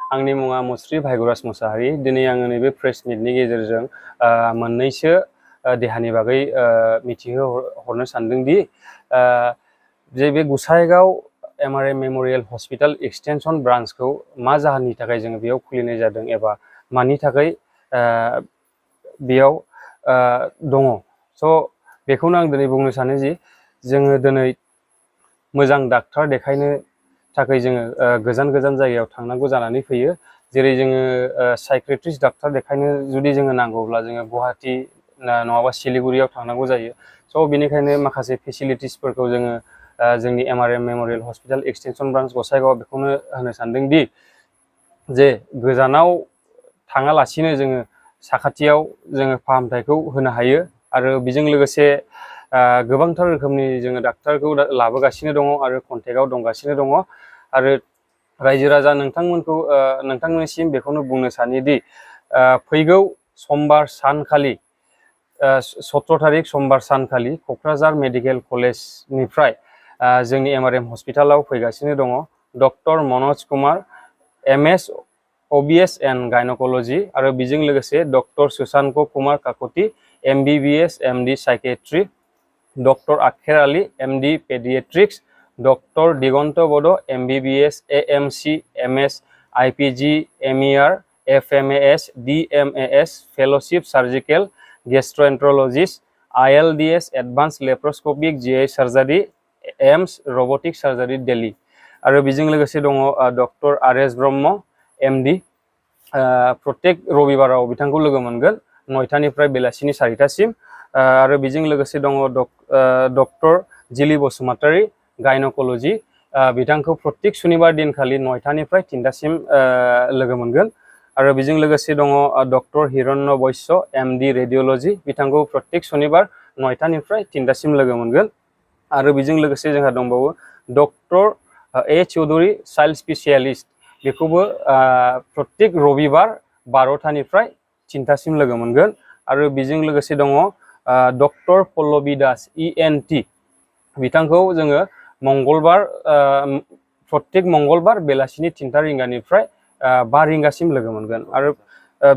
आंनि मुङा मुस्रि भाइगुराज मुसाहारि। दिनै आङो नैबे प्रेस मिटनि गेजेरजों मोननैसो देहानि बागै मिथिहोहरनो सानदोंदि जे बे गुसाइगाव MRM मेमोरियल हस्पिटाल एक्सटेंशन ब्रान्चखौ मा जाहोननि थाखाय जोङो बेयाव खुलिनाय जादों एबा मानि थाखाय बेयाव दङ। स' बेखौनो आं दिनै बुंनो सानो जि जोङो दिनै मोजां डाक्टार देखायनो थाखाय जोङो गोजान गोजान जायगायाव थांनांगौ जानानै फैयो। जेरै जोङो साइकियाट्रिस्ट डाक्टार देखायनो जुदि जोङो नांगौब्ला जोङो गुवाहाटि नङाबा सिलिगुरियाव थांनांगौ जायो। स' बेनिखायनो माखासे फेसिलिटिसफोरखौ जोङो जोंनि MRM memorial hospital extension branch Gossaigaon बेखौनो होनो सानदोंदि जे गोजानाव थाङालासिनो जोङो साखाथियाव जोङो फाहामथायखौ होनो हायो आरो बेजों लोगोसे गोबांथार रोखोमनि जोङो डाक्टारखौ लाबोगासिनो दङ आरो कन्टेक्टआव दंगासिनो दङ। आरो रायजो राजा नोंथांमोननिसिम बेखौनो बुंनो सानोदि फैगौ समबार सानखालि 17 तारिख समबार सानखालि क'क्राझार मेडिकेल कलेजनिफ्राय जोंनि MRM हस्पिटालाव फैगासिनो दङ doctor Manoj Kumar MS OBS and gynaecology आरो बेजों लोगोसे doctor Sasanka Kumar kakati MBBS MD psychiatry, doctor Akher Ali MD Pediatrics, doctor Diganta Boro' MBBS AMC MS IPG MER FMAS DMAS Fellowship Surgical Gastroenterologist ILDS Advanced Laparoscopic GI Surgery AIIMS robotic surgery Delhi आरो बेजों लोगोसे दङ doctor RS Brahma MD। प्रत्येक रबिबाराव बिथांखौ लोगो मोनगोन 9टानिफ्राय बेलासिनि 4टासिम आरो बेजों लोगोसे दङ डक्टर जिलि बसुमातारी गायनोकलजी बिथांखौ प्रत्येक सुनिबार दिनखालि 9टानिफ्राय 3टासिम लोगो मोनगोन आरो बेजों लोगोसे दङ डक्टर हिरण्य बैश्य MD रेडियोलॉजी बिथांखौ प्रत्येक सुनिबार 9टानिफ्राय 3टासिम लोगो मोनगोन आरो बेजों लोगोसे जोंहा दंबावो doctor A Chaudhary child specialist बेखौबो प्रत्येक रबिबार 12टानिफ्राय 3टासिम लोगो मोनगोन आरो बेजों लोगोसे दङ डक्टर पल्लवी दास ENT बिथांखौ जोङो मंगलबार प्रत्येक मंगलबार बेलासिनि 3टा रिंगानिफ्राय 5 रिंगासिम लोगो मोनगोन आरो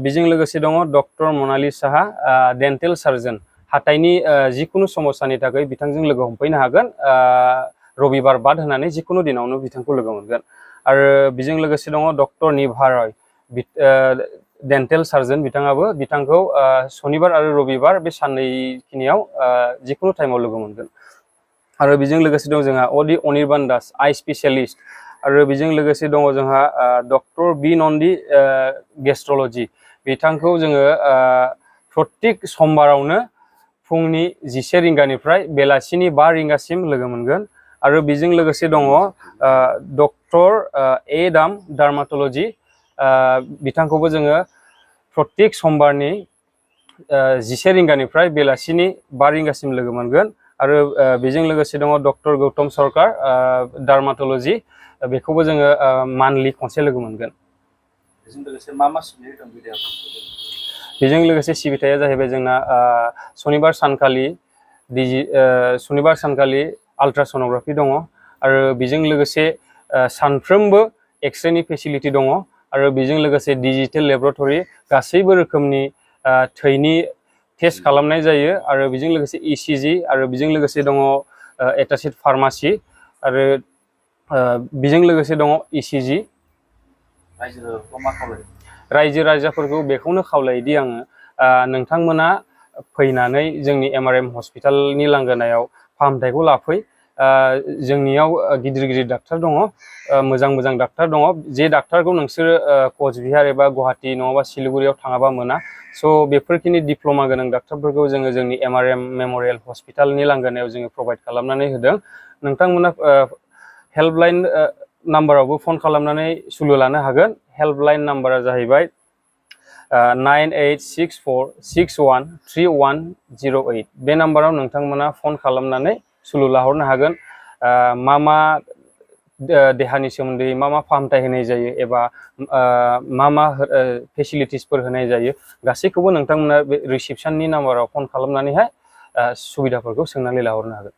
बेजों लोगोसे दङ डक्टर Monali.saha डेन्टेल सार्जन हाथाइनि जिकुनु समस्यानि थाखाय बिथांजों लोगो हमफैनो हागोन रबिबार बाद होनानै जिकुनु दिनावनो बिथांखौ लोगो मोनगोन आरो बेजों लोगोसे दङ डक्टर निभा डेन्टेल सार्जन बिथांखौ शनिबार आरो रबिबार बे साननैखिनियाव जिकुनु टाइमाव लोगो मोनगोन आरो बेजों लोगोसे दं जोंहा अनिर्बान दास आइ स्पेशलिस्ट आरो बेजों लोगोसे दङ जोंहा डक्टर बि नन्दि गेस्ट्रलजी बिथांखौ जोङो प्रत्येक समबारावनो फुंनि 11 रिंगानिफ्राय बेलासिनि 5 रिंगासिम लोगो मोनगोन आरो बेजों लोगोसे दङ डक्टर ए दाम डार्माटोलॉजी बिथांखौबो जोङो प्रत्येक समबारनि 11 रिंगानिफ्राय बेलासिनि 5 रिंगासिम लोगो मोनगोन आरो बेजों लोगोसे दङ डक्टर गौतम सरकार डार्माटोलॉजी बेखौबो जोङो मान्थलि खनसे लोगो मोनगोन। बेजों लोगोसे मा सिबिथाय दं बेजों लोगोसे सिबिथाया जाहैबाय जोंना शनिबार सानखालि अल्ट्रासनोग्राफी दङ आरो बेजों लोगोसे सानफ्रोमबो एक्सरेनि फेसिलिटि दङ आरो बेजों लोगोसे डिजिटेल लेब्रटरि गासैबो रोखोमनि थैनि टेस्ट खालामनाय जायो आरो बेजों लोगोसे ECG आरो बेजों लोगोसे दङ एटाचिड फार्मासि आरो बेजों लोगोसे दङ ECG। रायजो राजाफोरखौ बेखौनो खावलायोदि आङो नोंथांमोना फैनानै जोंनि MRM हस्पिटालनि लांगोनायाव फाहामथायखौ लाफै जोंनियाव गिदिर गिदिर डाक्टार दङ मोजां डाक्टार दङ जे डाक्टारखौ नोंसोरो कचबिहार एबा गुवाहाटि नङाबा सिलिगुरियाव थाङाबा मोना स' बेफोरखिनि डिप्ल'मा गोनां डाक्टारफोरखौ जोङो जोंनि MRM मेमोरियल हस्पिटालनि लांगोनायाव जोङो प्रोभाइड खालामनानै होदों। नोंथांमोना हेल्पलाइन नाम्बारावबो फन खालामनानै सुलु लानो हागोन। हेल्पलाइन नाम्बारा जाहैबाय 9864613108 बे नाम्बाराव नोंथांमोना फन खालामनानै सुलु लाहरनो हागोन मा देहानि सोमोन्दै मा फाहामथाय होनाय जायो एबा मा फेसिलिटिसफोर होनाय जायो गासैखौबो नोंथांमोना बे रिसेपसननि नाम्बाराव फन खालामनानैहाय सुबिदाफोरखौ सोंनानै लाहरनो हागोन।